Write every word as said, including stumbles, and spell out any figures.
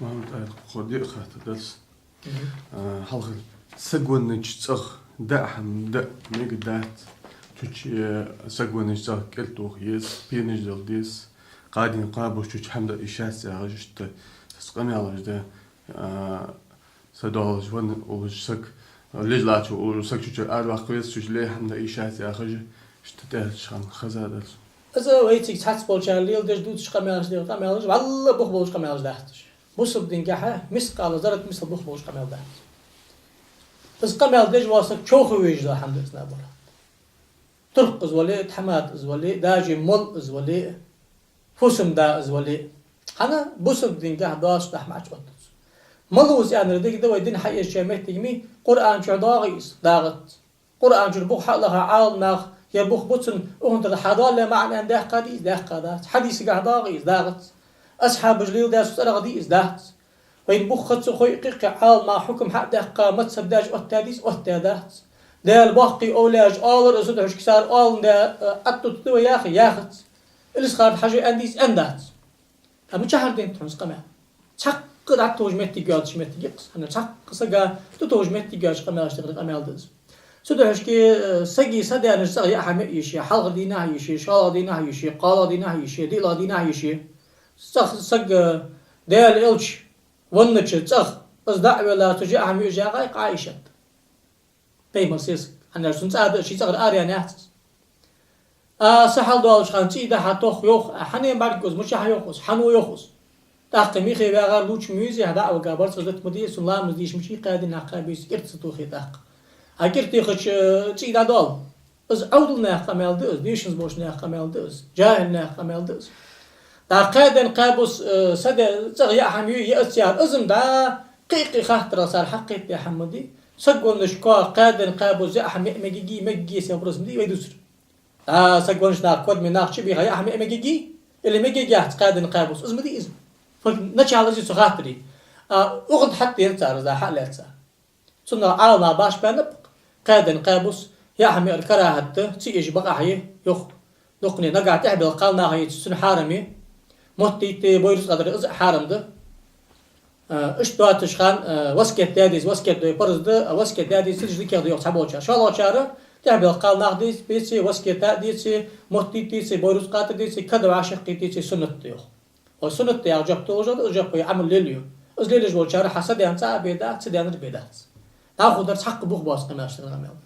Мухьаммад, айхьа кхо-диъ хаттар да са. Мгм. А, хьалхара, саг веннача цӀагӀа даа хӀама даа мегаргдац. Цу чу, э, саг веннача цӀагӀа кӀел тоха еза, пенаш дала деза, кхаден кхабаш цу чу хӀама даа йиш яц яхаш, иштта са къамаьлаш да, а, са доаллаш венна уллаш саг, лежа латташ уллаш саг цу чура араваккха веза, цу чу ле хӀама даа йиш яц яхаш, иштта тӀехьарча хана хеза да са. Из вайцига цхьацца болчар леладеш дувцаш къамаьлаш да, къамаьлаш, валла бух болаш къамаьлаш дац уж. Бусалба динагахьа мискъала заррат мисал бух болаш къамаьл дац. Из къамаьл деш вола саг човха везаш дола хӀама да из, наоборот. Туркх из вале, тхьамада из вале, даже молла из вале, фусам-да из вале. ХӀана? Бусалба динагахьа доацаш дахьа маӀача оттац. Малав из аьннар дика да, вай дин хьаэцача моттиге ма, Къуръан чу доагӀий из? ДоагӀац. Къуръан чура бух хьа а лаха, Ӏаламнаха ер бух ба цун, укхун тӀара хьадоалле маӀан аьнна даьккха дий из? Даьккха дац. Хьадисагахьа доагӀий из? ДоагӀац. Асхьабаша леладаьча цӀерагӀа дий из? Дац. Вайна бух ха ца хой, кхы-кхы Ӏаламнаха хьукам хьа а даьккха, мазхӀаб даьча оттадаьдий из? Оттадаьдац. Даьла боккхий овлияаша оалар из, цудухьа кхесар оаландаь, э, аттут да вай яхий? Яхац. Илисхан-Хьажа аьннадий из? Аьннадац. ТӀаккха мичахьара дайнад хьона из къамаьл? Цхьаккха дӀатохаш моттиг йоацача моттиге я из. ХӀана, цхьаккха сага тӀатохаш моттиг йоацача къамаьлашта юкъера къамаьл да из. Цудухьа, э, сага са даьннача цӀагӀа яа хӀама яа йиш я, хьалхарча дийнахьа йиш я, шоллагӀча дийнахьа йиш я, кхоалагӀча дийнахьа йиш я, диълагӀча дийнахьа йиш я. ЦӀагӀа саг, э, Даьла Элча веннача цӀагӀа из даа а велла, цу чу яа хӀама юаш ягӀий, къа йиш яц. Пайхамара сесаг, хӀана аьлча цун цӀа да из, ший цӀагӀара араяьнна яц из. А, са хьалдоалача хана цӀий дӀа-хьа тох йоах, а, хьанна бӀаргагу из, мичахьа йоах из, хьан ва йоах из. ТӀаккха михе вагӀар луча муйзе, хьа дӀа а вига, барзкъа датта ма де, цун ламаз дийша мичай, кхаь дийнахьа кхаь бийса кӀиртца тухе тӀаккха. А кӀиртехача цӀий дӀадоал. Из Ӏовдала наьха къамаьл да из, дешанза болча наьха къамаьл да из, жахӀил наьха къамаьл да из. ТӀаккха кхаь ден кхаь бус, э, са де-, цӀагӀа яа хӀама юй, яац яхар, из-м да, кхы-кхы хаттарах цар хьакхетадаь хӀама ма дий. Саг веннача коа кхаь ден кхаь бус яа хӀама яа мегаргьий, мегаргьеций яхар, из ма дий вай дувцар. А, саг веннача наха, кодаме наха чубийха яа хӀама яа мегаргьий? Или мегаргьяц кхаь ден кхаь бус? Из ма дий из. Фу-, начало из я цу хаттара. А, укхунна хьатӀадена цар из, хьа а лаьца. Цунах Ӏаламнаха башха баьннаб-кх, кхаь ден кхаь бус яа хӀама яар карахӀат да, ца эша бакъахьа я, йоах. Дукхане нагахьа тӀехьабелла кхалнаха яйца цунна хьарам я. Мотт дийта, бой рузкъа дара, из а хьарам да. Э, иштта доацача хана, э, васкет даь деза, васкет дой парз да, а васкет даь деза ца деш дикагӀа да, йоах цхьаболчар. ШоллагӀчар тӀехьабелла кхалнах деце, васкет а деце, мотт дийта деце, бой рузкъа тӀа деце, када вӀашагӀкхийтта деце суннат да, йоах. Ва суннат да яха жоп толаш да, из жоп вай Ӏамал лелаю. Из лелаш волчар хьа са даьнна цӀа а бе дац, ца даьннар а бе дац. ДӀахо дар цхьаккха бух боаца къамаьлаш да, къамаьл.